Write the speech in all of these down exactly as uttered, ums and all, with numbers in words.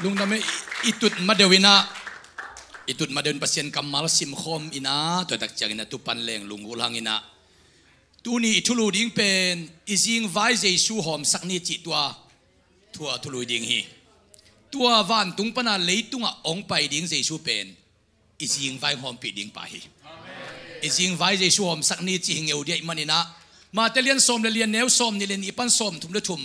Lungdam e. I tut ma deuh in ah, i tut ma deuh in Pasian kammal simkhawm in ah, tua tak ciangin a tupan leng lunggulh hang in ah, tuni i thulu ding pen i zingvai Jesu hawmsak ni cih tua, tua thulu ding hi. Tua vantung pana leitungah hong pai ding Jesu pen i zingvai hawmpih ding pa hi. I zingvai Jesu hawmsak ni cih hi ngeu ding ahih manin ah, Mate lian sawm le lian, neu sawm nih le nih pan sawm thum le thum,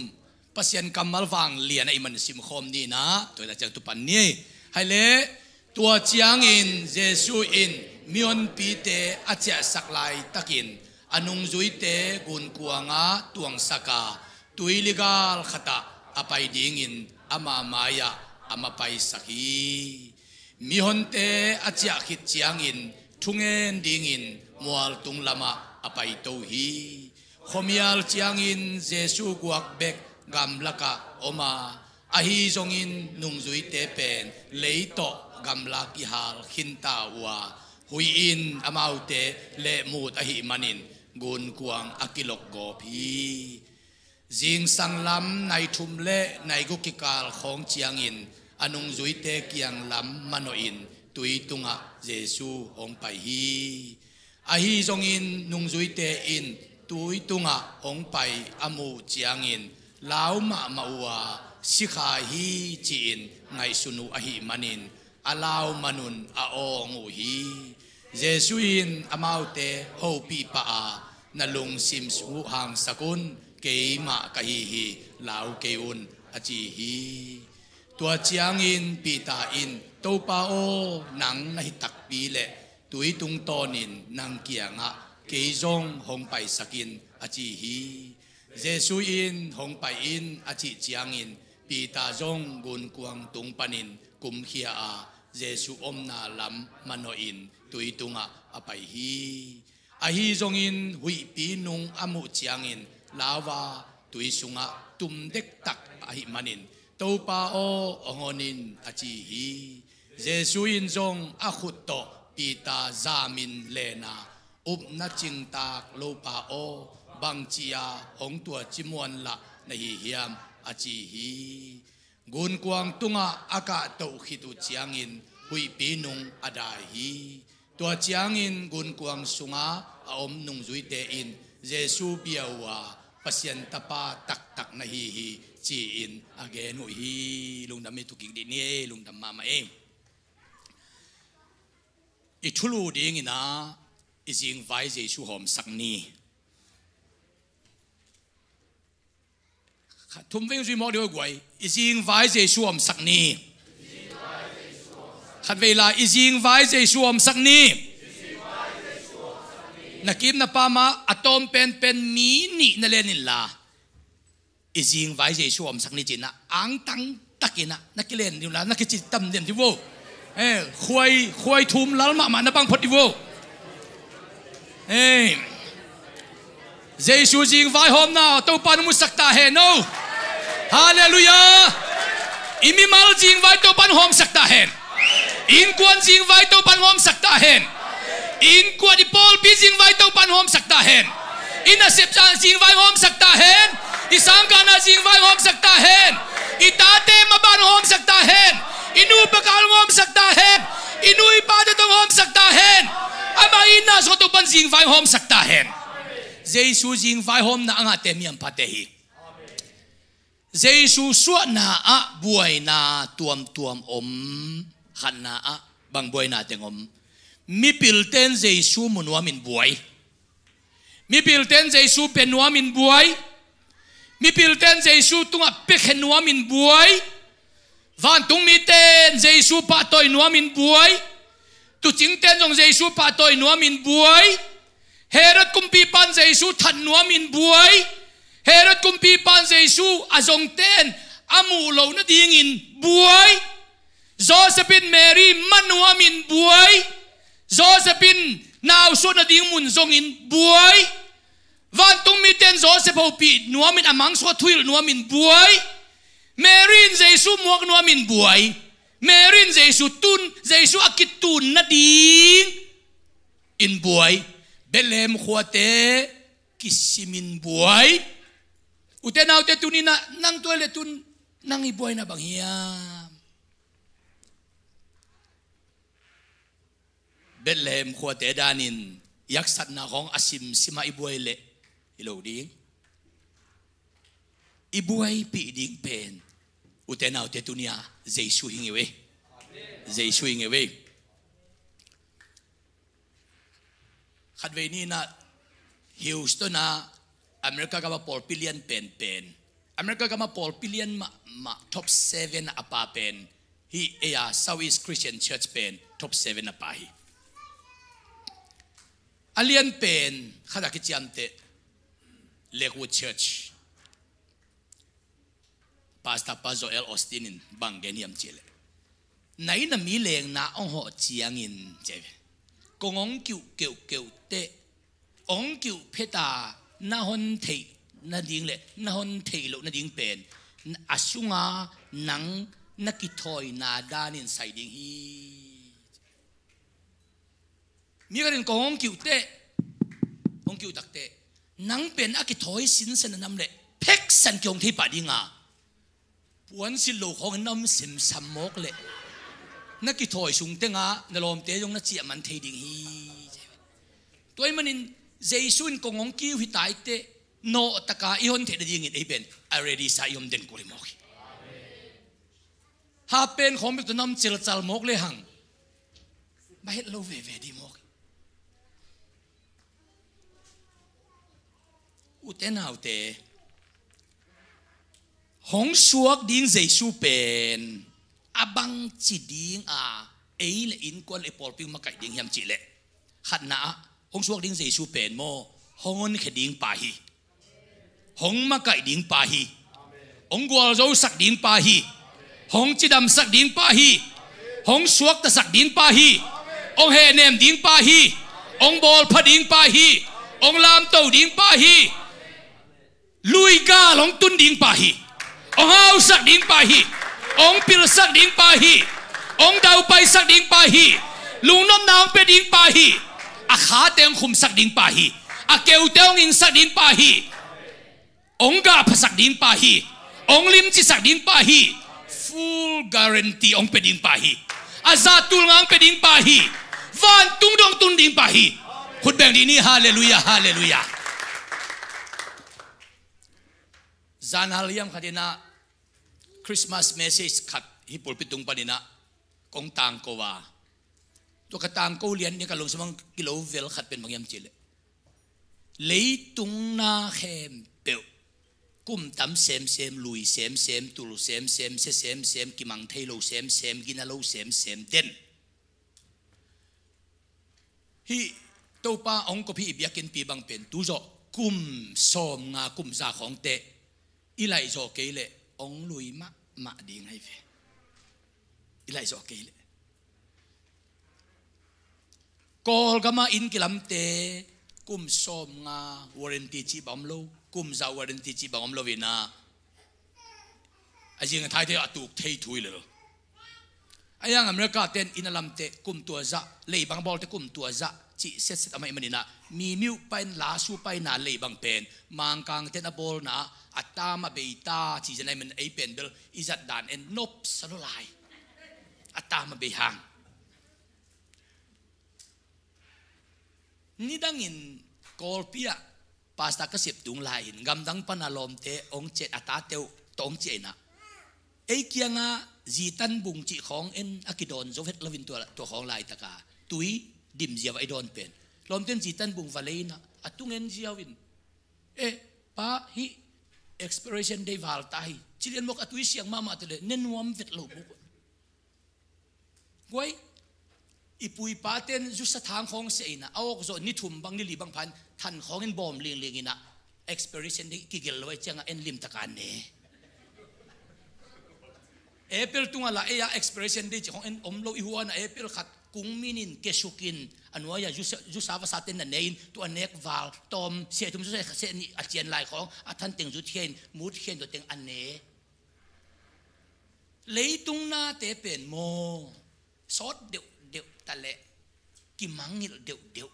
Pasian kammal vanglian ahih manin simkhawm ni in ah, tua hi ta ciang tupan ni. Hai le, tua ciangin Jesu in mihonpite a ciahsak laitakin a nungzuite gunkuangah tuangsak a, tuiligal khatah a pai dingin ama mai-ah a mapaisak hi. Mihonte a ciah khit ciangin thungen dingin mualtung lamah a paito hi. Khuamial ciangin Jesu guak bek gamlakah om a, ahi zongin nungzuite pen lei tawh gamla kihal khinta uh a, huih in amaute lehmut ahih manin gunkuang a kilokgawp hi. Zingsang lam nai thum le nai guk kikal khawng ciangin a nungzuite kiang lam manawhin tui tungah Jesu hong pai hi. Ahi zongin nungzuite in tui tungah hong pai a muh ciangin lau mahmah uh a, si kha hi ci-in ngaihsun uh ahih manin a lau man un a awng uh hi. Jesu in amaute hopih pah a, na lungsim sung uh hangsak un, keimah ka hi hi, lau kei un, a ci hi. Tua ciangin Peter in, Topa aw, nang na hi takpi leh tui tungtawnin nang kiangah kei zong hong paisak in, a ci hi. Jesu in, hong pai in, a cih ciangin Peter zong gunkuang tung panin kumkhia a, Jesu omna lam manawhin tui tungah a pai hi. Ahi zongin huihpi nung a muh ciangin lau a, tui sungah tum dektak ahih manin, Topa aw, hong hon in, a ci hi. Jesu in zong a khut tawh Peter zamin len a, Upna cingtak lopa aw, bangci-a hong tuaci muanlah na hi hiam, a ci hi. Gunkuang tungah a kahtoh khit uh ciangin huihpi nung a dai hi. Tua ciangin gunkuang sunga a om nungzuite in Jesu bia uh a, Pasian Tapa taktak na hi hi, ci-in a gen uh hi. Lungdam i tukik dih ni e, lungdam mahmah e. I thulu dingin ah, i zingvai Jesu hawmsak ni. Kha thum veng zui mawk dih guai. I zingvai Jesu hawmsak ni. Khat vei la, i zingvai Jesu hawmsak ni. Na kim na pam ah a tawm penpen mi nih na len inla, i zingvai Jesu hawmsak ni ci-in ah, angtang takin ah na kilen dih uh la, na kici tam diam dih uh. Eh, khuai, khuai thum lal mahmah na bang phot dih uh. Eh, Jesu zingvai hawmna Topa in musak ta hen o. Halleluiah. I mimal zingvai Topa in hawmsak ta hen. Innkuan zingvai Topa in hawmsak ta hen. Innkuan, i pawlpi zingvai Topa in hawmsak ta hen. I nasep zingvai hawmsak ta hen. I sangkahna zingvai hawmsak ta hen. I tate maban hawmsak ta hen. I nupa kal hawmsak ta hen. I nu i pate tawh hawmsak ta hen. Amah itna sungah Topa in zingvai hawmsak ta hen. Jesu zingvai hawmna a ngahte mi hamphatte hi. Jesu suahna ah buaina tuamtuam om. Khatna ah bang buaina teng om? Mipilten Jesu mu nuamin buai. Mipilten Jesu pia nuamin buai. Mipilten Jesu tungah piakhia nuamin buai. Vantung miten Jesu pahtawi nuamin buai. Tuucingten zong Jesu pahtawi nuamin buai. Herod kumpipan Jesu that nuamin buai. Herod kumpipan Jesu a zongten a muh loh nadingin buai. Joseph in Mary mah nuamin buai. Joseph in nausuah nading mun zongin buai. Vantung miten Joseph hopih nuamin, a mangsuah thuhilh nuamin buai. Mary in Jesu muak nuamin buai. Mary in Jesu tun, Jesu a kitun nading in buai. Bethlehem khuate kisimin buai. Ute naute, tuni-in ah nang tua le tun nang i buaina bang hiam? Bethlehem khuate danin i haksatna khawng a simsimah i buai leh hi lo ding. I buaipih ding pen, ute naute, tunia Jesu hi ngei ve. Jesu hi ngei ve. Khatvei ni inah Houston ah America gama pawlpi lian penpen, America gama pawlpi lian mahmah top seven a pa pen, hih ei-a Southeast Christian Church pen top seven a pa hi. A lian pen khat a kiciamteh Lakewood Church, Pastor Pa Joel Osteen in bang gen hiam cihleh, na inn a mi lengna hong hawh ciangin, ci ve, kong hong kiuh keuhkeuh teh, hong kiuh pheta na hon theih nading le na hon theih loh nading pen a sunga nang na kithawina danin sai ding hi. Mi khat in kong hong kiuh teh, hong kiuh tak teh, nang pen a kithawi sinsen a nam leh pheksan kihong thei pah ding a, puan silh lo khawngin na om semsam mawk leh na kithawi sung tengah na lawmte zong na ciah man thei ding hi. Tua ahih manin Jesu in kong hong kiuh hi tai teh, nawhtaka i hon theih nadingin ei pen a ready sa i om den kul hi mawk hi. Hapen khawng bek tawh na om celcal mawk lehang, mah het lo veve ding mawk hi. Ute naute, hong suak ding Jesu pen a bangci ding a ei le innkuan le pawlpi hong makaih ding hiam cihleh, khatna ah hong suak ding Jesu pen maw, hong honkhia ding pa hi. Hong makaih ding pa hi. Hong gualzosak ding pa hi. Hong cidamsak ding pa hi. Hong suaktasak ding pa hi. Hong hehnem ding pa hi. Hong bawlpha ding pa hi. Hong lamto ding pa hi. Luigal hong tun ding pa hi. Hong hausak ding pa hi. Hong pilsak ding pa hi. Hong daupaisak ding pa hi. Lungnopna hong pia ding pa hi. A khate hong khumsak ding pa hi. A keute hong insak ding pa hi. Hong gahphasak ding pa hi. Hong limcisak ding pa hi. Full guarantee hong pia ding pa hi. A zahtul nga hong pia ding pa hi. Vantung dong tun ding pa hi. Khut beng dih ni, halleluiah, halleluiah. Zanhal hiam khat inah Christmas message khat hih pulpit tung paninah kong tangko a, tua ka tangko lian ding ka lungsim ah kilo vel khat pen bang hiam cihleh, leitung na khempeuh kum tam semsem, lui semsem, tul semsem, sia semsem, kimang thei lo semsem, gina lo semsem den. Hih Topa hong kop hih i biakinnpi bang pen tu zawh kum sawmnga kum za khawngte i laih zawh kei leh hong lui mahmah ding ahi ve. I laih zawh kei leh Kawlgam ah inn kilamte kum sawmnga warranty cih bang om lo, kum za warranty cih bang om lo inah a zing a thaite a tuk thei thu hi lel. A hiang America ten inn a lamte kum tua zah, leibang bawlte kum tua zah cih setset a mah ahih maninah mi miuh paina, lasu paina leibang pen Mangkang ten a bawlna ah a tam a bei ta cih zen ahih manin ei pen bel i zat dan en nopsa lo lai. A tam a bei hang. Nidangin Kawlpi ah pastor ka sep tung lai-in gamdang pana lawmte hong ciah, a tate uh tawh hong ciah inah ei kiangah zitan bung cih khawng en a kidawn zo het loin tua, tua khawng laitaka tui dim ziau ah i dawn pen lawmte in zitan bung va lei inah a tung en ziau in, "Eh, pa, hih expiration date val ta hi," ci lian mawk, a tui siang mahmah teh leh ne nuam vet lo mawk. Guai, i pu i paten zusa thang khawng sia inah a awk zawh ni thum bang ni li bang phan than khawngin bawm lingling inah expiration date kigelh lo ahih ciangah en limtaka ne. Apple tungah lah ei-a expiration date cih khawng en om lo, i huanah apple khat kung minin kesukin a nuai-ah zusa, zusa vasaten na ne in tua nek val tawm sia thum zusa sia nih a cian lai khawng a than teng zut khia in mut khia in tua teng a ne. Leitung nate pen maw, sawt deuhdeuh ta leh kimangngilh deuhdeuh.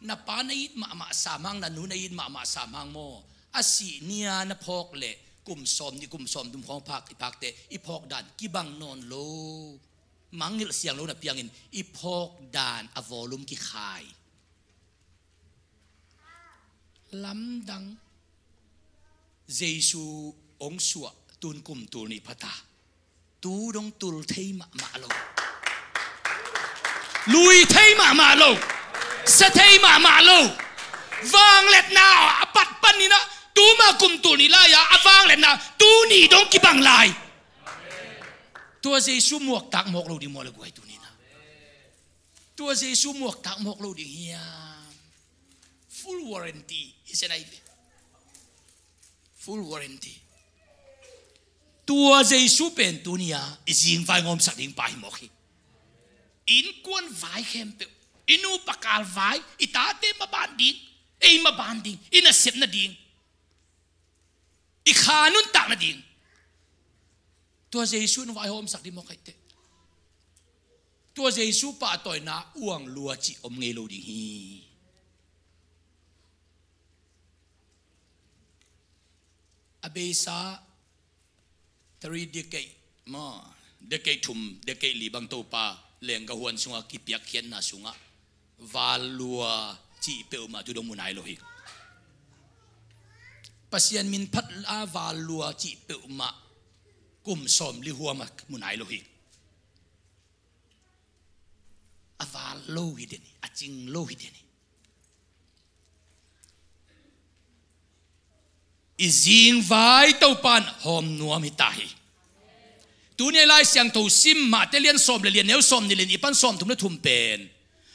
Na pa na it mahmah samhang, na nu na it mahmah samhang maw, a sih ni-a na phawk leh kum sawm nih kum sawm thum khawng phak i phakte i phawk dan kibang nawn lo. Mangngilh siang lo na piangin i phawk dan a volume kikhai. Lamdang. Jesu hong suah tun kum tul nih phata. Tu dong tul thei mahmah lo. Lui thei mahmah lo. Sa thei mahmah lo. Vangliatna a pat panin ah, tuma kum tul nih lai-a a vangliatna tuni dong kibang lai. Tua Jesu muaktak mawk lo ding maw le guai tuni-in ah. Tua Jesu muaktak mawk lo ding hiam? Full warranty hi sia nai ve. Full warranty. Tua Jesu pen tuni-a i zingvai ngawmsak ding pa hi mawk hi. I innkuan vai khempeuh, i nupa kal vai, i tate maban ding, ei maban ding, i nasep nading, i kha nuntak nading, tua Jesu in vaihawmsak ding mawk hi teh. Tua Jesu pahtawina uang lua cih om ngei lo ding hi. A beisa three decade maw, decade thum, decade li bang Topa lengga huan sungah kipiakkhiatna sungah val lua cih peuhmah tu dong mu nai lo hi. Pasian min phat a val lua cih peuhmah kum sawmli huam ah mu nai lo hi. A val lo hi den hi, a cing lo hi den hi. I zingvai Topa in hawm nuam hi ta hi. Tuni a Lai Siangtho sim, Mate lian sawm le lian, neu sawmnih le nih pan sawmthum le thum pen,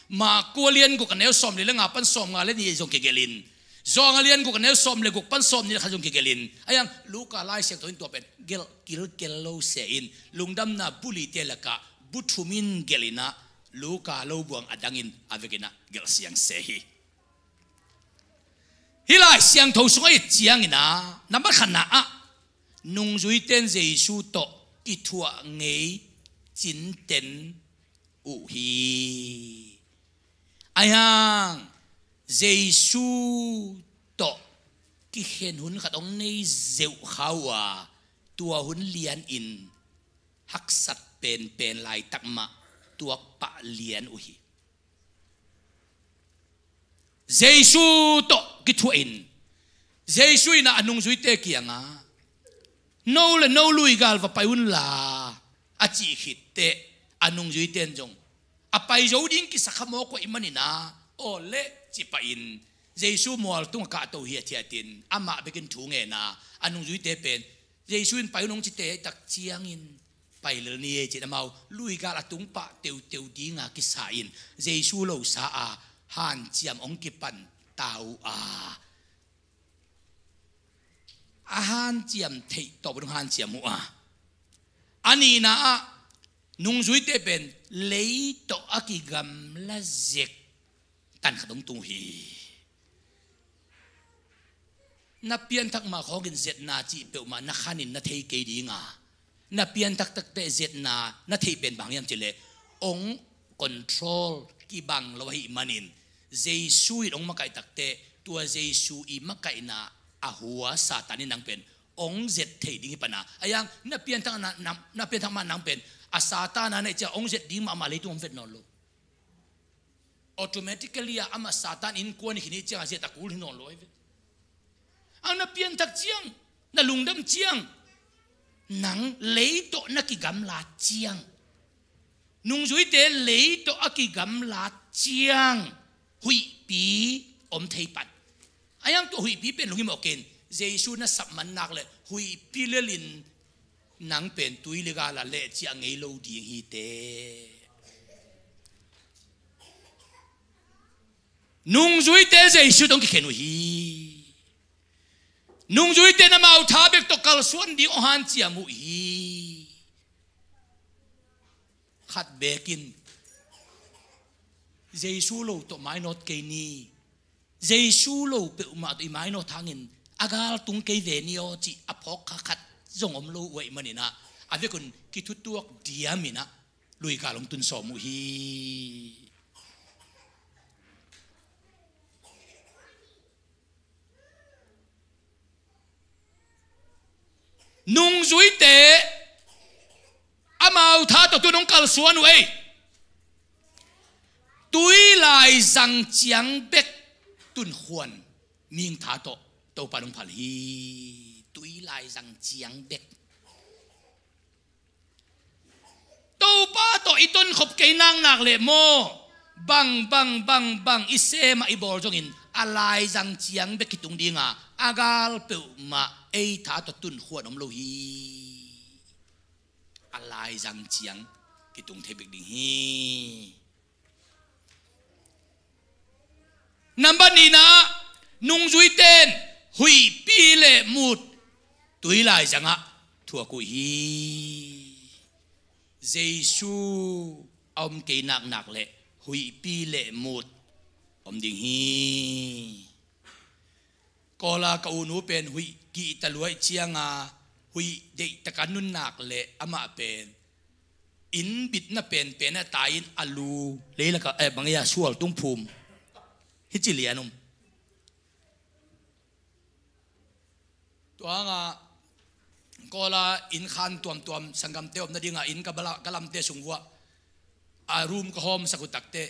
Marka lian guk a neu sawmli le nga pan sawmnga le nih zong kigelh in, Johan lian guk a neu sawm le guk pan sawmnih le khat zong kigelh in, a hiang Luka Lai Siangtho in tua pen gelh kilkel lo se in, lungdamna bu lite lakah bu thum in gelh in ah, Luka lo buang a dangin a vekin ah gelh siang se hi. Hih Lai Siangtho sungah i et ciangin ah, nambat khatna ah, nungzuite in Jesu tawh kithuah ngei cinten uh hi. A hiang Jesu tawh kikhen hun khat hong nei zeuh kha uh a, tua hun lianin haksat penpen laitak mah tuakpah lian uh hi. Jesu tawh kithuah in, Jesu in ah a nungzuite kiangah, "No le no luigal va pai unla," a cih khit teh, a nungzuite in zong a pai zo ding kisa kha mawk uh ahih manin ah, "Aw leh," ci pah in, Jesu mual tungah kahto hiathiat in amah bekin thu ngen a, a nungzuite pen Jesu in pai un hong cite tak ciangin pai lel ni ei, ci-in amau luigal a tung pah teuteu dinga kisa in Jesu losa a hanciam hong kipan ta uh a, a hanciam theih tawp dong hanciam uh a, a nihna ah nungzuite pen lei tawh a kigamla zek tan khat hong tung uh hi. Na pianthak mah khawngin zetna cih peuhmah na khanin na thei kei dinga, na pianthak takteh zetna na theih pen bang hiam cih leh, hong control kibang lo ahih manin, Jesu in hong makaih takteh tua Jesu i makaihna a hua Satan in nang pen hong zet thei ding hi pan a, a hiang na pianthak na, na, na pianthak mah nang pen a Satan a neih ciang hong zet ding mahmah, leitung hong vet nawn lo. Automatically a amah Satan innkuan hi khin hi ciang a zet a kul hi nawn lo ahi ve. Ang na pianthak ciang, na lungdam ciang, nang lei tawh na kigamlat ciang, nungzuite lei tawh a kigamlat ciang huihpi om thei pan. A hiang tua huihpi pen lunghimawh kei in, Jesu na sap man nak leh huihpi lelin nang pen tui le gal ah leh ciah ngei lo ding hi teh. Nungzuite Jesu tawh hong kikhen uh hi. Nungzuite in amau tha bek tawh kalsuan ding hong hanciam uh hi. Khat bekin Jesu lo tawh mainawt kei ni. Jesu lo peuhmah tawh i mainawt hangin a galtung kei ve ni aw, cih a phawk kha khat zong om lo uh ahih manin ah, a vekun kithutuak diamin ah luigal hong tun sawm uh hi. Nungzuite ama Amau tha tawh tun hong kalsuan uh ei. Tui laizang ciang bek tunkhuan mihing tha tawh Topa hong phal hi. Tui laizang ciang bek. Topa tawh i tonkhop kei naknak leh maw, bang, bang, bang, bang i sem a i bawl zongin a laizang ciang bek kitung dinga, a gal peuhmah ei tha tawh tunkhuan om lo hi. A laizang ciang kitung thei bek ding hi. Nambat nihna, nungzuite in huihpi le mut tui laizangah thuak uh hi. Jesu a om kei naknak leh huihpi le mut om ding hi. Kawla ka unu pen huih kihta lua ih cianga huih deihtak a nunnak leh amah pen inn bitna penpen a tai-in a lu leilaka, eh, bang ei a sual tung phum hi ci lian um. Tua hanga Kawla inn khan tuamtuam sanggamte omna dinga inn ka bala, ka lamte sung vuah a room ka hawmsak uh takteh,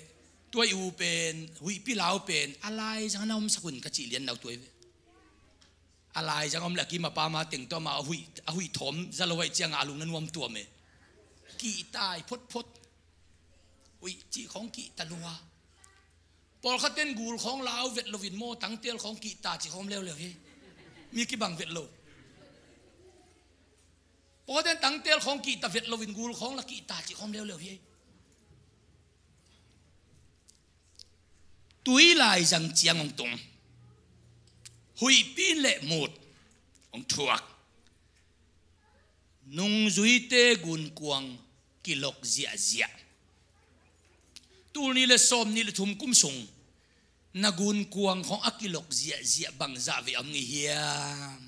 tua i u pen, huihpi lau pen a laizang na omsak un ka cih lian nau tua i ve. A laizang om leh a kim a pam a teng tawh amah a huih, a huih thawm za lo ahih cianga a lung na nuam tuam e. Kihta hi photphot. Huih cih khawng kihta lua. Pawlkhat ten gul khawng lau vet loin maw, tangtel khawng kihta cih khawng leuleu hi. Mi kibang vet lo. Pawlkhat ten tangtel khawng kihta vet loin gul khawng la kihta cih khawng leuleu hi. Tui laizang ciang hong tung. Huihpi le mut hong thuak. Nungzuite gunkuang kilok ziahziah. Tul nih le sawm nih le thum kum sung na gunkuang khawng a kilok ziahziah bangzah vei om ngei hiam?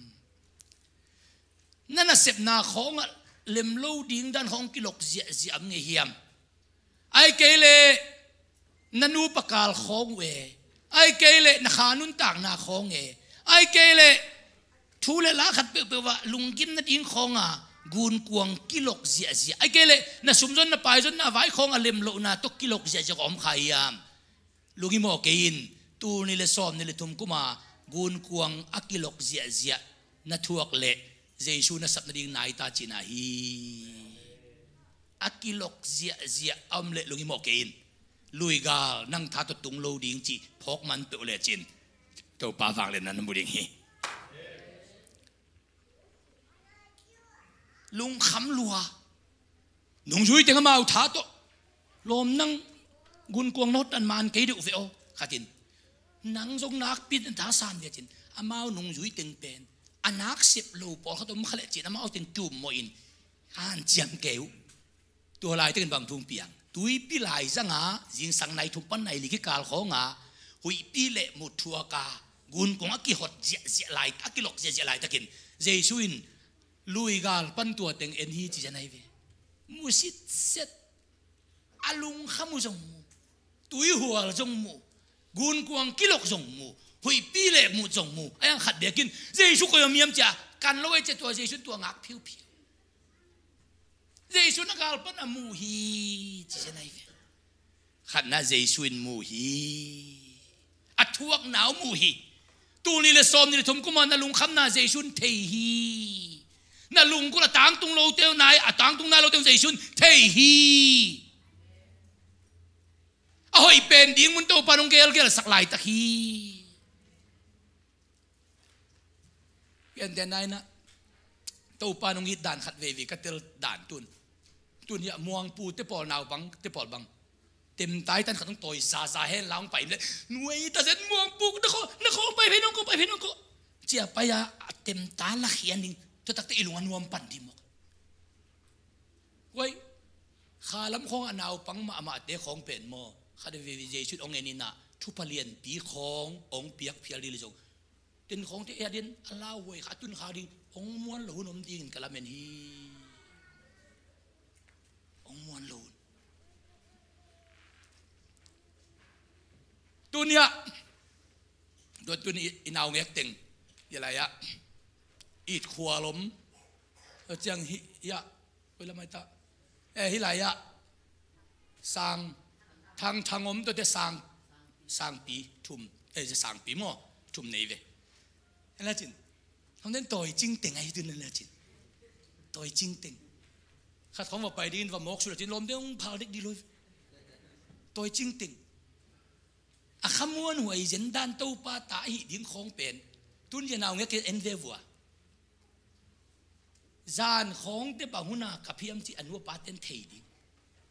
Na nasepna khawngah lem lo ding dan khawng kilok ziahziah om ngei hiam? Ahih kei leh na nupa kal khawng uh e, ahih kei leh na kha nuntakna khawng e, ahih kei leh thu le la khat peuhpeuh ah lunggim nading khawnga gunkuang kilok ziahziah, ahih kei leh na sumzon na paizon na vai khawnga lemlohna tawh kilok ziahziah om kha hiam? Lunghimawh kei in, tul nih le sawm nih le thum kuma gunkuang a kilok ziahziah na thuak leh Jesu na sap nading nai ta cihna hi. A kilok ziahziah a om leh lunghimawh kei in. Luigal nang tha tawh tung lo ding cih phawk man peuh lecin Topa vangliatna na mu ding hi. Lungkham lua. Nungzui teng amau tha tawh lawm nang gunkuang nawt nan man kei deuh ve aw. Khatin nang zong nakpi na tha san ve cin amau nungzui teng pen a nak sep lo pawlkhat om kha lecin amau teng tum mawhin hanciam kei uh. Tua laitakin bang thu hong piang? Tuipi laizanga zingsang nai thum pan nai li kikal khawnga huihpi le mut thuaka gunkuang a kihot ziahziah lai, a kilok ziahziah laitakin Jesu in luigal pan tua teng en hi ci zen ahi ve. Mu sitset. A lungkham uh zong mu, tuihual zong mu, gunkuang kilok zong mu, huihpi le mut zong mu. A yang khat bekin Jesu koi om hiam cia kan lo ei cia tua Jesu in tua ngak phiuphiu. Jesu na gal pan a mu hi ci zen ahi ve. Khatna Jesu in mu hi. A thuakna uh mu hi. Tul nih le sawm nih le thum kuma na lungkhamna Jesu in thei hi. Na lungkul a tangtung lote uh nai, a tangtung nai lote uh Jesu in thei hi. A hoih pen ding mun Topa nong gelgelsak laitak hi. Piante naina Topa nong it dan khat veve ka tel dan tun. Tun hiah muangpu te pawl naupang te pawl bang temtai tan khat hong tawi zaza hen la hong pai le nuai ta zen muangpu na kho na kho pai phen hong ko pai phen hong ko cia pai a temta la khian ding. Tua takte i lung a nuam pan ding mawk. Huai kha lam khawng a naupang mahmahte khawng pen maw khat veve Jesu in hong en inah thupha lianpi khawng hong piak phial dih le zong ten khawngte a den a lauhuai kha a tun kha ding hong muan lo hun om dingin ka lamen hi. Hong muan lo hun. Tuniah tua tun i nau ngek teng i lai ah it khual om. Tua ciang hi ah koi lamai ta Eh, hih lai-ah sang, thang, thang om tuate sang, sangpi thum, eh, sangpi maw, thum nei ve. Hei la cin, hong den tawi cingteng ahi tun la cin. Tawi cingteng. Khat khawng va pai dingin va mawk sut la cin, lawm deng hong phal dek dih lo hi ve. Tawi cingteng. A khamuanhuai zen dan Topa ta ahi ding khawng pen tun zia naungek en ve vua. Zan khawngte bang huna kap hiam cih a nu a paten thei ding.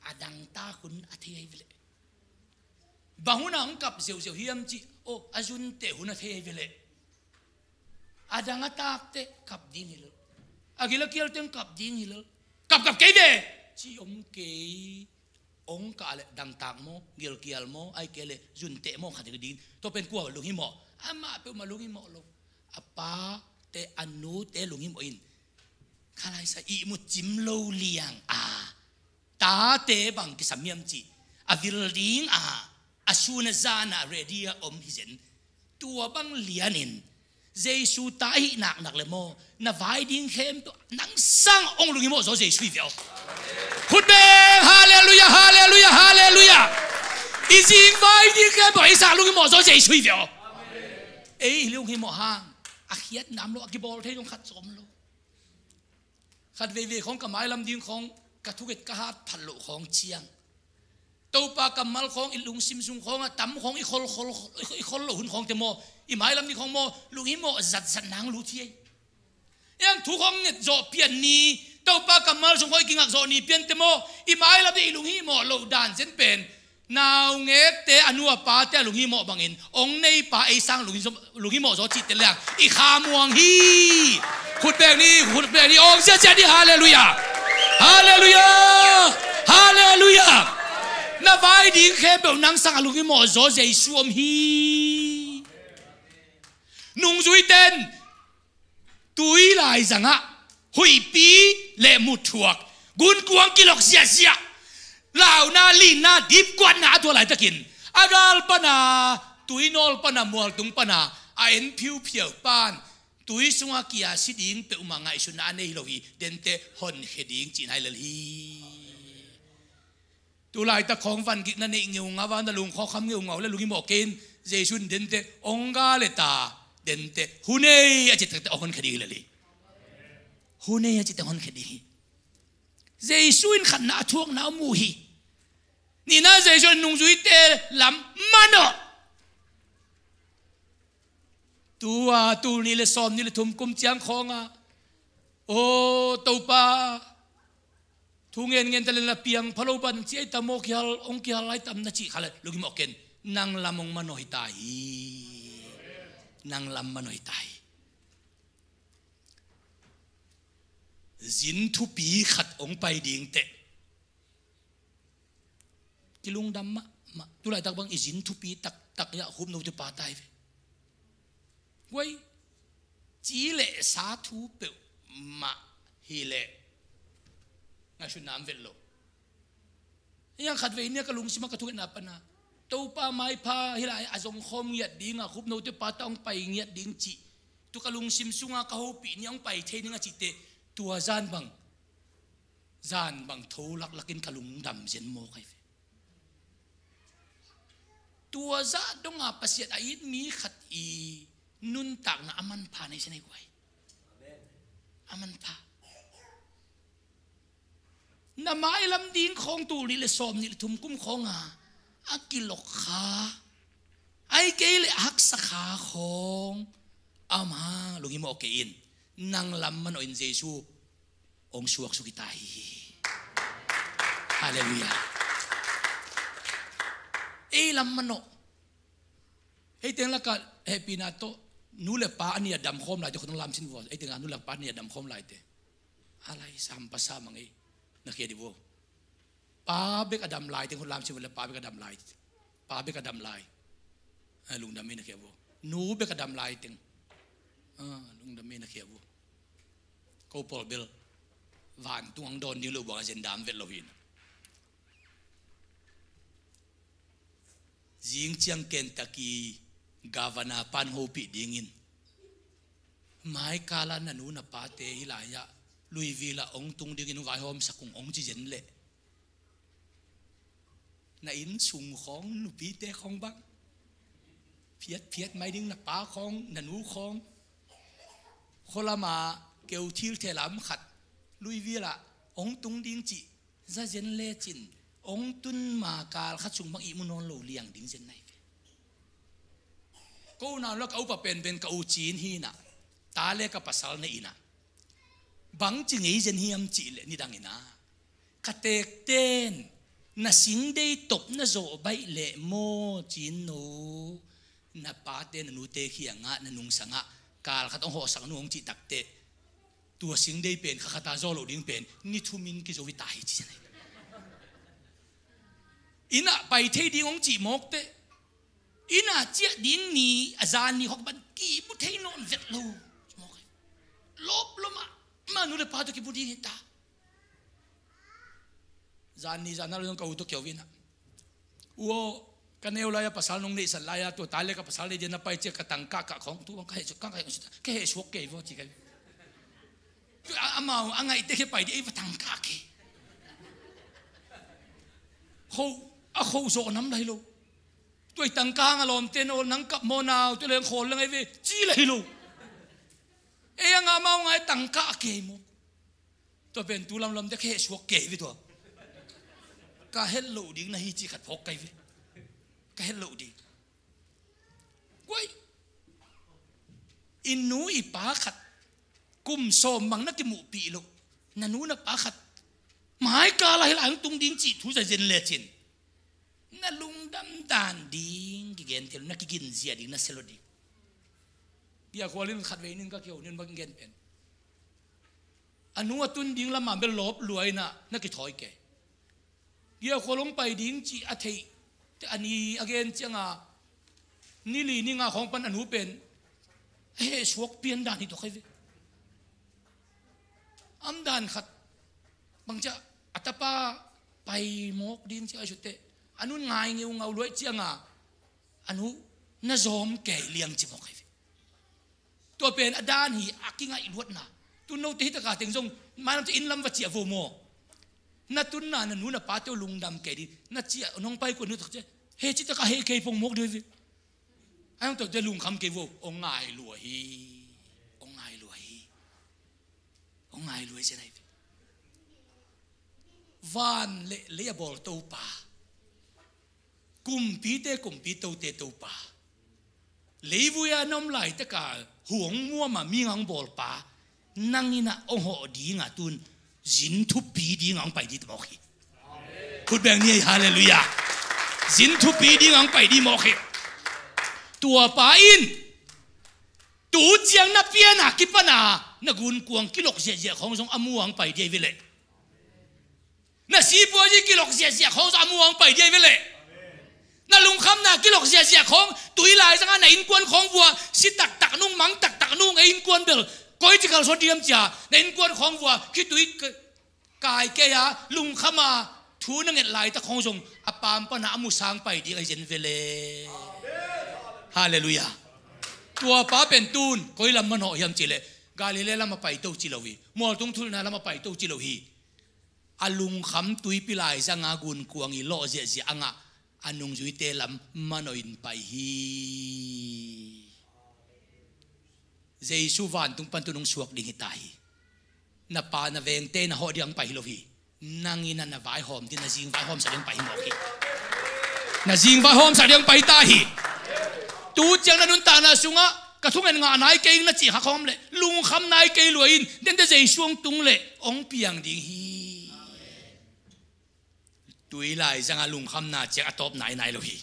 A dangtak hun a thei ahi ve leh. Bang huna hong kap ziauziau hiam cih, oh, a zunteh hun a thei ahi ve leh. A dang a takte kap ding hi lel. A gil a kialte hong kap ding hi lel. Kap, kap kei ve ci om kei. Ong kah leh dangtak maw, gilkial maw, ahih kei leh zunteh maw, khat ding. Tua pen kua lunghimawh? Amah peuhmah lunghimawh lo. A pate, a nute lunghimawh in. Kha lai sa ihmu cim lo liang a, tate bang kisam hiam cih a vil ding a, a sun a zan a ready a om hi zen. Tua bang lianin Jesu ta ahi naknak le maw, na vai ding khempeuh nang sang hong lunghimawh zaw Jesu hi ve aw. Khut beng, halleluiah, halleluiah, halleluiah. I zing vai ding khempeuh ei sang lunghimawh zaw Jesu hi ve aw. Ei lunghimawh hang a khiatna om lo, a kibawl thei zong khat zong om lo. Khat veivei khawng ka mailam ding khawng ka thunget ka hat phat loh khawng ciang, Topa kammal khawng i lungsim sung khawngah tam khawng i khol, khol, i khol loh hun khawngte maw, i mailam ding khawng maw, lunghimawh zatzat nang lut hi ei. Ei ang thu khawng nget zawh pian ni, Topa kammal sung khawng i kingak zawh ni piante maw, i mailam ding i lunghimawh loh dan zen pen naungekte, a nu a pate a lunghimawh bangin ong neipa ei sang lunghimawh zaw cihte liang i khamuang hi. Khut beng ni, khut beng ni, ong ziahziah ni, halleluiah. Halleluiah. Halleluiah. Na vai ding khempeuh nang sang a lunghimawh zaw Jesu om hi. Nungzuiten tui laizangah huihpi le muthuak, gunkuang kilok ziahziah, launa, linna, dipkuatna a tua laitakin a gal pana, tuinawl pana, mualtung pana a en phiuphiau pan tui sunga kia si ding peuhmah ngaihsutna a nei hi lo hi. Dente honkhia ding cihna hi lel hi. Tu laitak khawng van gik na neih ngeungau a, na lungkhawkham ngeungau le lunghimawh kei in, Jesu in dente ong ga le ta, dente hun ei a cih takte ong honkhia ding hi lel hi. Hun ei a cihte ong honkhia ding hi. Jesu in khatna a thuakna om uh hi. Nihna, Jesu in nungzuite lam manawh. Tua tul nih le sawm nih le thum kum ciang khawnga, aw Topa, thu ngen ngen ta le na piang pha lo ban ci ei ta maw, kihal, ong kihal lai tam na cih kha le lunghimawh ken. Nang lam ong manawh hi ta hi. Nang lam manawh hi ta hi. Zin thupi khat ong pai ding teh kilungdam mahmah. Tu laitak bang i zin thupi taktak ia khupnote pa tai ve. Guai, ci le sa thu peuhmah hi leh ngaihsutna om vet lo. Hiang khat vei nia ka lungsim a ka thungetna pana Topa maipha hi lai a zong khawm ngiat dinga khupnote pa ta ong pai ngiat ding cih tu ka lungsim sunga ka hopih nia ong pai thei ning a cihte tua zan bang, zan bang tho laklakin ka lungdam zen maw kai ve. Tua zah donga Pasian a it mi khat i nuntakna a manpha nei se nei guai. A manpha. Na mailam ding khawng tul nih le sawm nih le thum kum khawnga a kilok kha, ai kei le a haksa kha khawng a om hang lunghimawh kei in. Nang lam manawh in Jesu ong suaksuk hi ta hi. Halleluiah. Ei lam manawh. Ei teng lakah hehpihna tawh nu le pa a nih a damkhawm laite khut ong lamsin vua. Ei teng lakah nu le pa a nih a damkhawm laite a lai sam pa sa mang ei na khia dih vua. Pa bek a dam lai teng hun lamsim vua le pa bek a dam lai. Pa bek a dam lai. A, lungdam ei na khia vua. Nu bek a dam lai teng. A, lungdam ei na khia vua. Ko pawl bel vantung ang dawn ding lo buang a zen dam vet lo hin. Zing ciang Kentucky governor pan hopih dingin maikala na nu na pate hi lai-ah Louisville ah ong tung dingin vaihawm sakung ong ci zen leh Na inn sung khawng, nupite khawng bang phiatphiat mai ding, na pa khawng, na nu khawng. Khualama keu thil thei lam khat, lui vialah hong tung ding cih za zen lecin, hong tun ma kal khat sung bang ihmu nawn lo liang ding zen nai ve. Ko nau la ka upa penpen ka u cin hi na, ta le ka pasal na ina, bang ci ngei zen hiam cih leh nidang ina, ka tekten na singdei top na zawh baih leh maw cin no, na pate na nute khiangah na nungsangah kal khat hong hawhsak nu hong cih takteh, tua singdei pen kha khata zawh loh ding pen ni thumin kizo i ta hi ci zen. Ina pai thei ding hong cih mawkte, ina ciah ding ni a zan ni khawk ban kimu thei nawn vet lo. Lawp lo mah, mah nu le pa tawh kimu ding hi ta. Zan ni zan na lo zong ka u tawh kiau ina, u aw, ka neu lai-a pasal nong neihsat lai-a, tua ta le ka pasal nei dia na pai ciah ka tangkah kah khawng tu bang ka heh suak, ka heh suak kei vaw ci ka. Amau a ngaihte khe pai di ei va tangkah kei. Kho, a kho zawh nam lai lo. Tua i tangkah hang a lawmte na awl nang kap maw nau, tua leng khawl leng ei ve ci lai lo. Ei a ngah mau ngai tangkah a kei maw. Tua pen tu lamlam te ka heh suak kei ve tua. Ka het loh ding na hi ci khat phawk kai ve. Ka het loh ding. Guai. I nu i pa khat kum sawm bang na kimuhpih loh, na nu na pa khat mai kal ah hi lai hong tung ding cih thu za zen lecin, na lungdam dan ding kigen thei lo, na kigin zia ding na sia lo ding. Bia khual in khat vei nin ka kiho nin bang gen pen, a nu a tun ding lamah bel lawp lua ina na kithawi kei. Bia khual hong pai ding cih a theih, a ni a gen cianga, ni li ni nga khawng pan a nu pen a heh suak pian dan hi tawh khai ve. Am dan khat bang ciah a tapa pai mawk ding ciah a sute, a nun ngai ngeungau luaih cianga, a nu na zawm kei liang ci mawk khai ve. Tua pen a dan hi a kingaih luatna. Tun note hi taka teng zong mailam te inn lam va ciah vo maw. Na tunna na nu na pa teu lungdam kei ding, na ciah nong pai kua nu tak ciah he ci taka he kei pong mawk ding hi ve. A nong tawh te lungkham kei vo, ong ngai lua hi. Ong ngai lua hi. Ong ngai lua hi zen ai ve. Van le lei a bawl Topa, kumpite kumpi, tote Topa, leivui-a na om laitaka huang muama mi ngah hong bawlpa, nang ina hong hawh dinga tun zin thupi dinga hong pai di mawk hi. Khut beng ni ei, halleluiah. Zin thupi dinga hong pai di mawk hi. Tuapa in tu ciang na piana kipana na gunkuang kilok ziahziah khawng zong a muang pai di ei ve leh. Na sipuazi kilok ziahziah khawng zong a muang pai di ei ve leh. Na lungkhamna kilok ziahziah khawng, tui laizanga na innkuan khawng vua, si taktak nung, mang taktak nung, ei innkuan bel koi ci kalsuan diam cia, na innkuan khawng vua khitui kai kei a, lungkhama thu na nget laitak khawng zong a pampana a musang pai ding ahi zen ve leh. Halleluiah. Tuapa pen tun koi lam manawh hiam ci leh, Galilee lam a paito ci lo hi. Mualtung thulna lam a paito ci lo hi. A lungkham tuipi laizanga gunkuang i lawh ziahziah a ngah a nungzuite lam manawh in pai hi. Jesu vantung pan tun hong suak ding hi ta hi. Na pa na vengte na hawh ding hong pai hi lo hi. Nang ina na vaihawm ding, na zing vaihawmsak ding hong pai hi mawk hi. Na zing vaihawmsak ding hong pai ta hi. Tu ciang na nuntakna sungah ka thungen ngah nai kei ing na cih kha khawm leh, lungkham nai kei lua in, dente Jesu hong tung leh hong piang ding hi. Tui laizanga lungkhamna ciang a tawp nainai lo hi.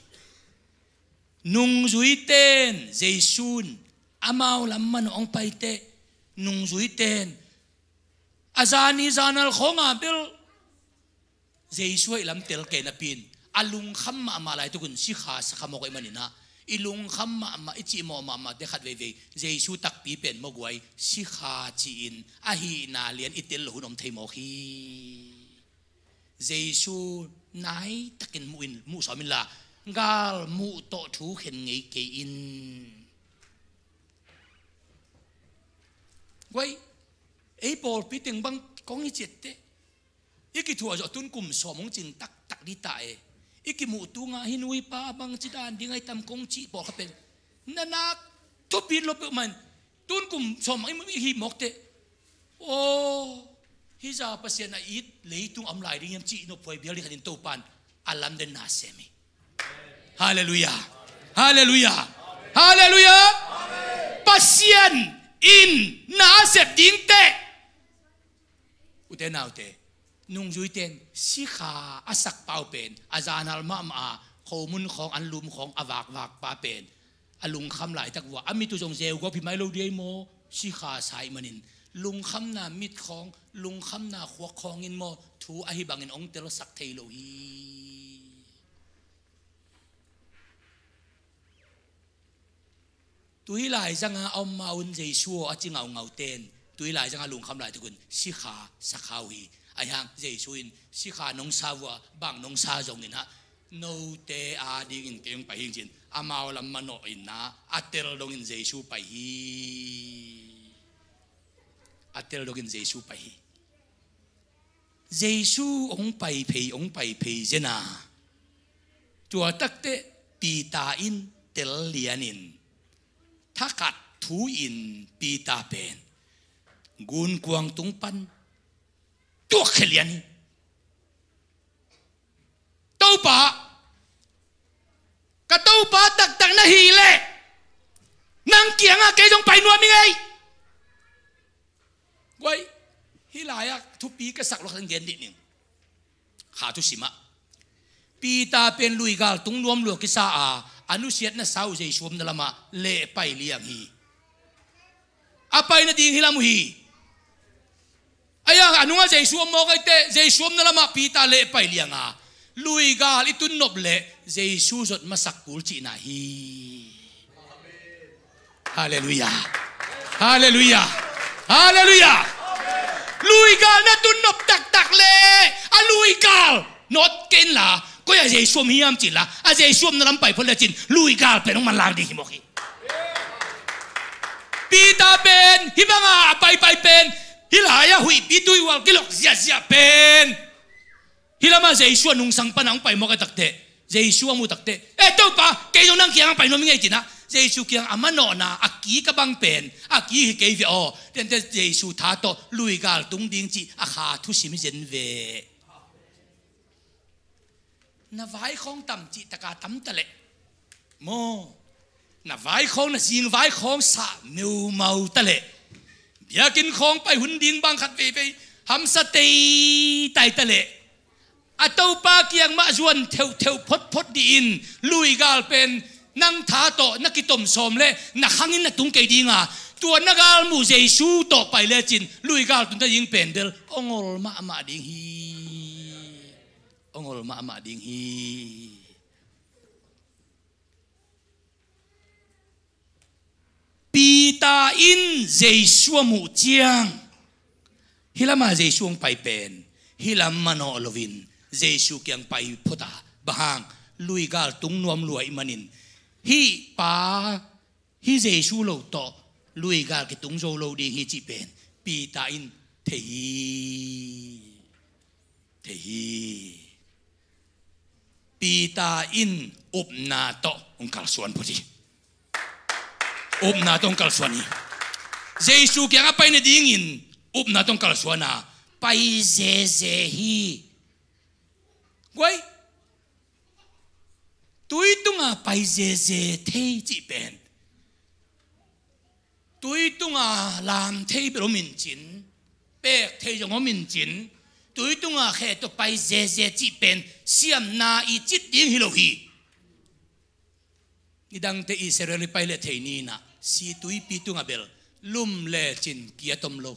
Nungzuiten Jesu'n amau lam manawh hong paiteh, nungzuiten a zani zanal khawnga bel Jesu aih lam tel kei napi in, a lungkham mahmah laitakun sikha sakha mawk ahih maninah, i lungkham mahmah, i cihmawh mahmahte khat veivei Jesu takpi pen mawguai sikha ci-in a hihna lian i tel loh hun om thei mawk hi. Jesu naitakin muh in, muh sawm inla, gal muh tawh thu khen ngei kei in. Guai, ei pawlpi teng bang kong i ciatteh, i kithuah zawh tun kum sawm hong cin taktak dih ta e. I kimuh tungah hih nu hih pa a bangci dan ding ahi tam kong cih pawlkhat pen na nak thupi lo peuhmah in, tun kum sawm i hih mawk teh. Aw, hih zah Pasian a it leitung a om lai ding hiam cih nophuai bial ding khat in Topa in a lamden na sem hi. Halleluiah. Halleluiah. Halleluiah. Pasian in na a sep ding teh, ute naute, nungzuite in sikha a sakpa uh pen a zanhal mahmah a, khomun khawng, anlum khawng a vakvakpa pen a lungkham laitak uh a, a mit uh zong zeugawp hi mai lo ding hi maw? Sikha sa ahih manin lungkhamna mit khawng, lungkhamna khuak khawng in maw, thu ahi bangin hong telsak thei lo hi. Tui laizanga a om ma un Jesu aw a ci ngaungaute in tui laizanga lungkham laitak un sikha sakha uh hi. Ahi hang Jesu in sikha nong sa uh a, bang nong sa zongin ah, note adingin kei hong pai hi ci-in amau lam manawh in ah, a tel dongin Jesu pai hi. A tel dongin Jesu pai hi. Jesu hong pai phei, hong pai phei zen a, tua takteh Peter in tel lianin thakhat thu-in Peter pen gunkuang tung pan tuakkhia lian hi. Topa, ka Topa taktak na hih leh nang kiangah kei zong pai nuam ing ei. Guai, hih lai-ah thupi ka sak lua khat gen dih ning. Kha thusimah Peter pen luigal tung nuam lua kisa a, a nusiatna sau Jesu omna lamah leh pai liang hi. A pai nading hih lam uh hi. Ahi hang a nungah Jesu om mawk ahih teh Jesu omna lamah Peter leh pai liang a, luigal i tun nop leh Jesu zot masak kul cihna hi. Halleluiah. Halleluiah. Halleluiah. Luigal na tun nop taktak leh a luigal nawt kei inla, koi-ah Jesu om hiam cih la, a Jesu omna lam pai phot lecin luigal pen hong manlang ding hi mawk hi. Peter pen hih banga a paipai pen, hih lai-ah huihpi tuihual kilok ziahziah pen, hih lamah Jesu a nungsang pana hong pai mawk a takteh, Jesu a muh takteh, "E Topa, kei zong nang kiangah pai nuam ing ei," ci-in ah, Jesu kiang a manawhna a kik a bang pen a kik hi kei ve aw. Tente Jesu tha tawh luigal tung ding cih a kha thusim hi zen ve. Na vaikhawng tam cih taka tam ta leh maw, na vaikhawng, na zing vaikhawng sah meumau ta leh, biakinn khawng pai hun ding bang khat veivei hamsa teitai ta leh, a Topa kiang mah zuan theuhtheuh photphot dih in, luigal pen nang tha tawh na kitom sawm leh na khangin na tung kei ding a, tua na galmuh Jesu tawh pai lecin luigal tun ta ding pen bel hong ol mahmah ding hi. Hong ol mahmah ding hi. Peter in Jesu a muh ciang, hih lamah Jesu hong pai pen hih lam manawh loin Jesu kiang pai phot a, bang hang, luigal tung nuam lua ahih manin, hih pa, hih Jesu lo tawh luigal kitung zo lo ding hi cih pen Peter in thei hi. Thei hi. Peter in upna tawh hong kalsuan phot hi. Upna tawh hong kalsuan hi. Jesu kiangah pai nadingin upna tawh hong kalsuan a, pai zeze hi. Guai, tui tunga pai zeze thei cih pen, tui tunga lam thei bel om in cin, pek thei zong om in cin, tui tunga khe tawh pai zeze cih pen siamna i cit ding hi lo hi. Nidangte Israel i pai leh thei ni inah, si tuipi tunga bel lum lecin kiat om lo.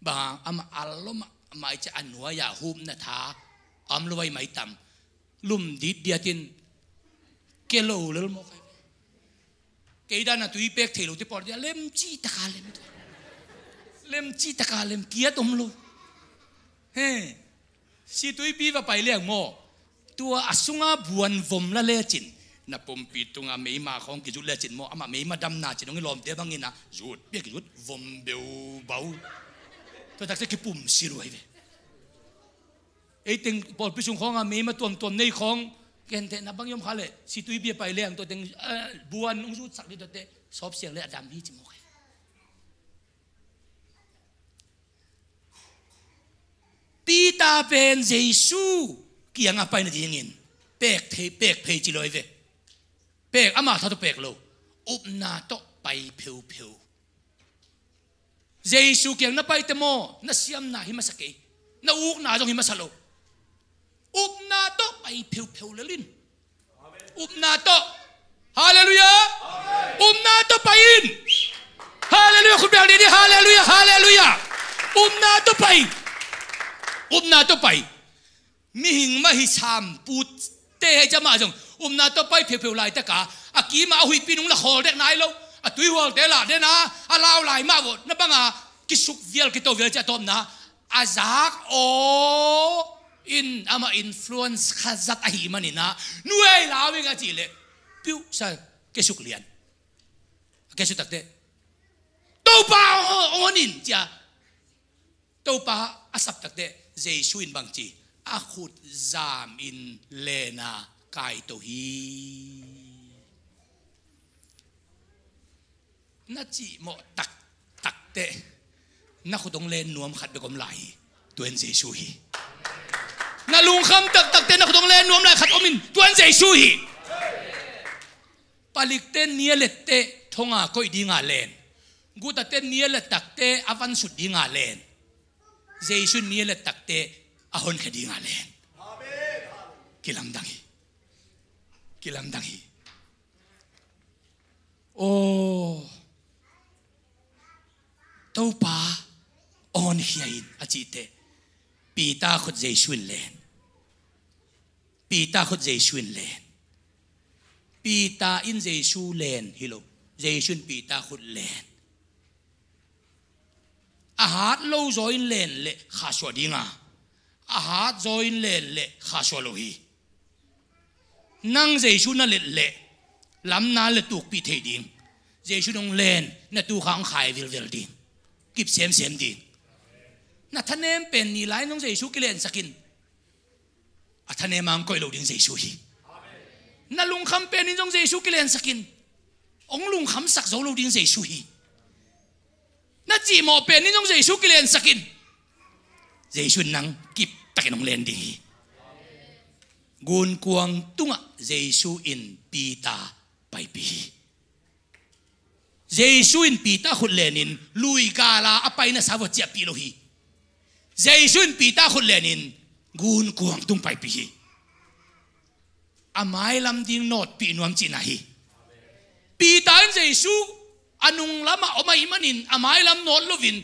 Bang hang, amah al lo mah, amah i ciah a nuai-ah hupna tha a om lo vai mai tam. Lum ditdiat in kia lo lel mawk ai. Kei dan a tui pek thei lo te pawl dia lem cih taka lem tua. Lem cih taka lem, kiat om lo. He. Si tuipi va pai liang maw, tua a sunga buan vom la lecin, na pumpi tunga meima khawng kizut lecin maw, amah meima damna cin hong i lawmte bangin a zut pia kizut vom beubau. Tua takte kipum si luai ve. Ei teng pawlpi sung khawngah meima tuamtuam nei khawng, kentehna bang i om kha leh situi bia pai leng tua teng, ah, buan hong zutsak dih, tuate sawpsiang le a dam hi ci mawk hi. Peter pen Jesu kiangah pai nadingin pek thei, pek phei ci lo hi ve. Pek, ama tha tawh pek lo. Upna tawh pai pheupheu. Jesu kiang na paite maw, na siamna hi masa kei, na ukna zong hi masa lo. Upna tawh pai pheupheu lel in. Upna tawh. Halleluiah. Upna tawh pai in. Halleluiah. Khut beng didi. Halleluiah. Halleluiah. Upna tawh pai. Upna tawh pai. Mihing mah hi sam pute hei ciamah zong upna tawh pai pheupheu laitaka a kima a huihpi nung la khawl dek nai lo. A tuihualte lah dena a lau lai mah vawh na banga kisuk vial kito vial ciah tawpna a zak aw in amah influence kha zat ahih maninah nuai lau ing a cih leh piuhsa kesuk lian. A kesuk takte Topa aw, aw in cia. Topa a sap takte Jesu in bangci a khut zam in lena kaito hi. Na cihmawh taktakte na khut hong len nuam khat bek om lai hi. Tuan Jesu hi. Na lungkham taktakte na khut hong len nuam lai khat om in. Tuan Jesu hi. Palikte nia lette thonga koih dinga len. Gutate nia let takte a vansut dinga len. Jesu nia let takte a honkhia dinga len. Kilamdang hi. Kilamdang hi. Aw, Topa, honkhia in a cihte Peter khut Jesu in len. Peter khut Jesu in len. Peter in Jesu len hi lo. Jesu in Peter khut len. A hat lo zaw in len leh khahsuah dinga, a hat zaw in len leh khahsuah lo hi. Nang Jesu na let leh lamna le tukpih thei ding. Jesu nong len na tukha hong khai vilvel ding. Kip semsem ding. Na thanem pen ni lai nong Jesu kilensakin a thanem a hong koih lo ding Jesu hi. Na lungkham penin zong Jesu kilensakin hong lungkhamsak zo lo ding Jesu hi. Na cihmawh penin zong Jesu kilensakin Jesu in nang kiptakin hong len ding hi. Gunkuang tungah Jesu in Peter paipih hi. Jesu in Peter khut lenin luigala a paina sa vua ciahpih lo hi. Jesu in Peter khut lenin gunkuang tung paipih hi. A mailam ding nawtpih nuam cihna hi. Peter in Jesu a nunglamah om ahih manin a mailam nawt loin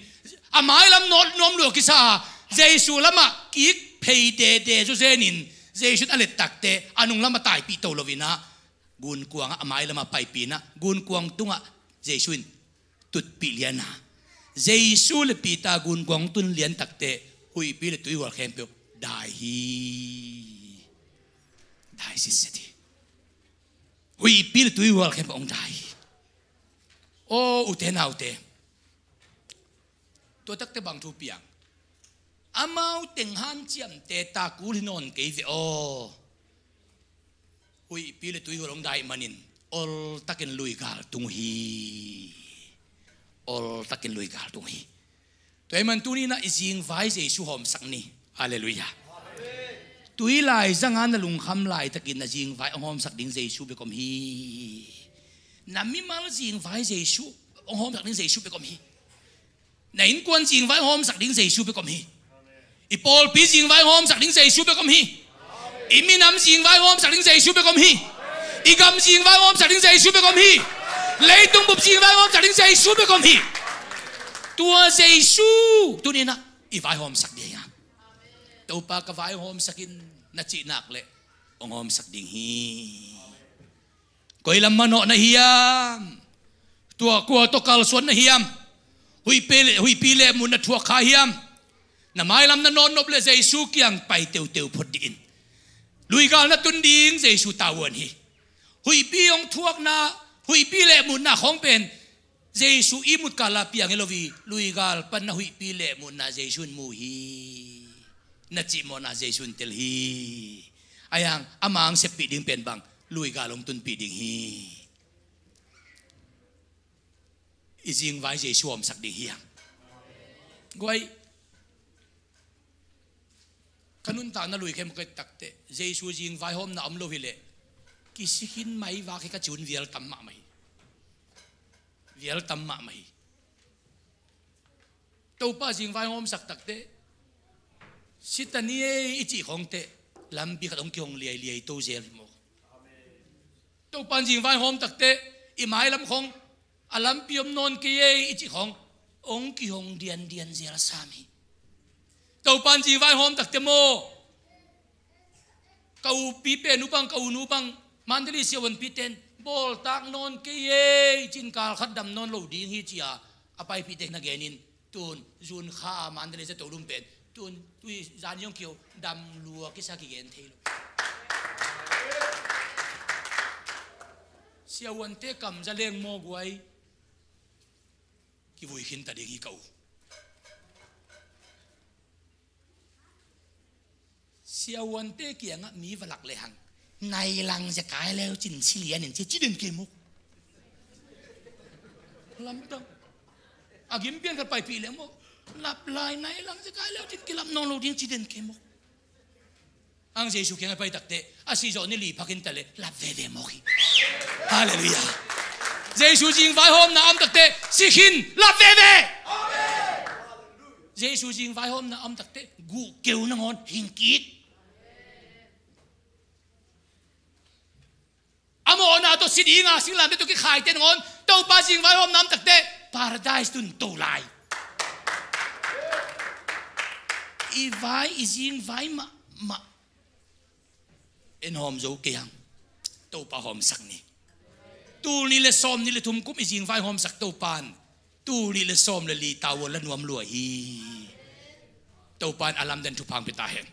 a mailam nawt nuam lua kisa a Jesu lamah kik phei dede zawzenin Jesu in a let takte a nunglamah taipih to loinah gunkuangah a mailamah paipih inah gunkuang tungah Jesu in tutpih liana Jesu le Peter gunkuang tun lian takte huihpi le tuihual khempeuh dai hi. Dai sitset hi. Huihpi le tuihual khempeuh hong dai hi. Aw ute naute, tua takte bang thu piang? Amau teng hanciamte takul hi nawn kei ve aw. Huihpi le tuihual hong dai manin oltakin luigal tung uh hi. Oltakin luigal tung uh hi. Tua ahih man tuninah i zingvai Jesu hawmsak ni. Halleluiah. Tuilai zanga na lungkham laitakin na zingvai hong hawmsak ding Jesu bek om hi. Na mimal zingvai Jesu hong hawmsak ding Jesu bek om hi. Na innkuan zingvai hawmsak ding Jesu bek om hi. I pawlpi zingvai hawmsak ding Jesu bek om hi. I minam zingvai hawmsak ding Jesu bek om hi. I gam zingvai hawmsak ding Jesu bek om hi. Leitung bup zingvai hawmsak ding Jesu bek om hi. Tua Jesu tuninah i vai hawmsak ding hi. Topa ka vai hawmsak in na cih nak leh hong hawmsak ding hi. Koi lam manawh na hiam? Tua kua tawh kalsuan na hiam? Huihpi le, huihpi lehmut na thuak kha hiam? Na mailam na nawnnop le Jesu kiang pai teuteu phot dih in. Luigal na tun ding Jesu tavuan hi. Huihpi hong thuakna, huihpi lehmutna khawng pen Jesu ihmut kala piang hi lo hi. Luigal pan na huihpi lehmutna Jesu in mu hi. na cih mawhna Jesu in tel hi. Ahi hang a mang seppih ding pen bang, lui gal hong tunpih ding hi. I zingvai Jesu hawmsak ding hi hang. Guai, ka nuntakna lui khempeuh ka et takteh Jesu zingvai hawmna om lo hileh kisi khin mai vak hi ka ci un, vial tam mahmah hi. Vial tam mahmah hi. Topa zingvai hawmsak takteh sitani ei i cih khawngteh lampi khat hong kihong liailiai to zel hi maw? Topa in zingvai hawm takteh i mailam khawng a lampi om nawn kei ei i cih khawng hong kihong diandian zel sam hi. Topa in zingvai hawm takteh maw, ka upi pen uh bang, ka u nu bang, Mandalay siavuanpihte in bawltak nawn kei ei, cin kal khat dam nawn lo ding hi ci-a a paipihte na genin, tun June kha a Mandalay zato lum pen tun tui zan zong kiho dam lua kisa kigen thei lo. Siavuante kamza leng maw guai, kivui khinta ding hi ka u. Siavuante kiangah mi va lak lehang nai lang zia kai leu cin si lian in ci, ci den kei mawk. Lamdang. A gim pian khat paipih leh maw, lap lai nai lang zia kai leu cin kilap nawn lo ding ci den kei mawk. Ang Jesu kiangah pai takteh a si zawh ni li phak in ta leh lap veve mawk hi. Halleluiah. Jesu zingvai hawmna om takteh si khin lap veve. Jesu zingvai hawmna om takteh guh keu nangawn hing kik. A mawhna tawh si dinga singlamteh tawh kikhaite nangawn Topa zingvai hawmna om takteh Paradise tun to lai. I vai i zingvai mahmah en hawm zo kei hang. Topa hawmsak ni. Tul nih le sawm nih le thum kum i zingvai hawmsak Topa in tul nih le sawm le li tavuan la nuam lua hi. Topa in a lamdang thupha hong pia ta hen.